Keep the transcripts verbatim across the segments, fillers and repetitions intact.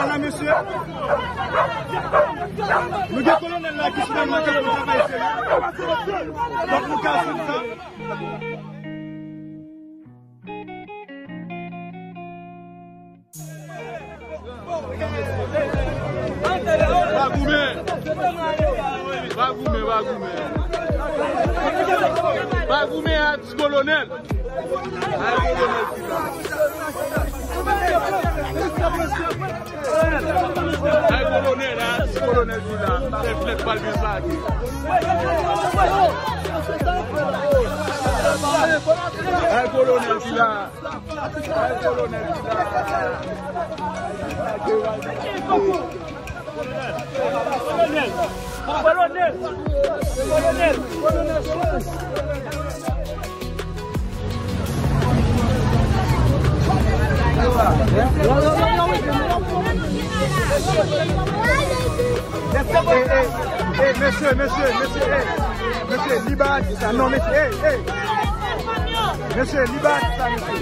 La, mesye. Nou gen kolonèl la ki finalman ka fè yon travay serye. Donk, nou ka swiv sa. Pa goumen. Pa goumen, pa goumen. Pa goumen a ti kolonèl. Ay, kolonèl ki la. Ay, kolonèl, a ti kolonèl ki la. Fè flèt pral gen sa ki. Ay, kolonèl ki la. Ay, kolonèl ki la. Kolonèl! Kolonèl! Kolonèl! Ey, ey, ey, mesye, mesye, mesye, ey. Mesye, li ba atis la, non, mesye, ey, ey. Mesye, li ba atis la, mesye.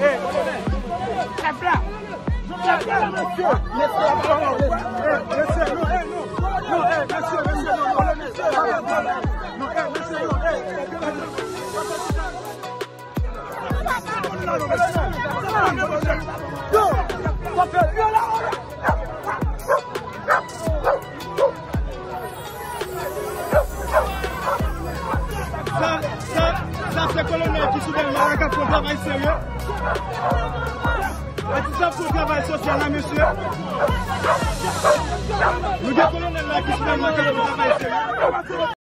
Ey, mesye. Mesye, non, ey, non. Non, ey, mesye, mesye, non, non, mesye, non, non, non. Non, ey, mesye, non, ey. Sa, sa, sa se kolonèl ki sou bèl la k ap fè yon travay serye. Atis ap fè yon travay sosyal la, mesye. Nou gen kolonèl la ki sou bèl la k ap fè yon travay serye.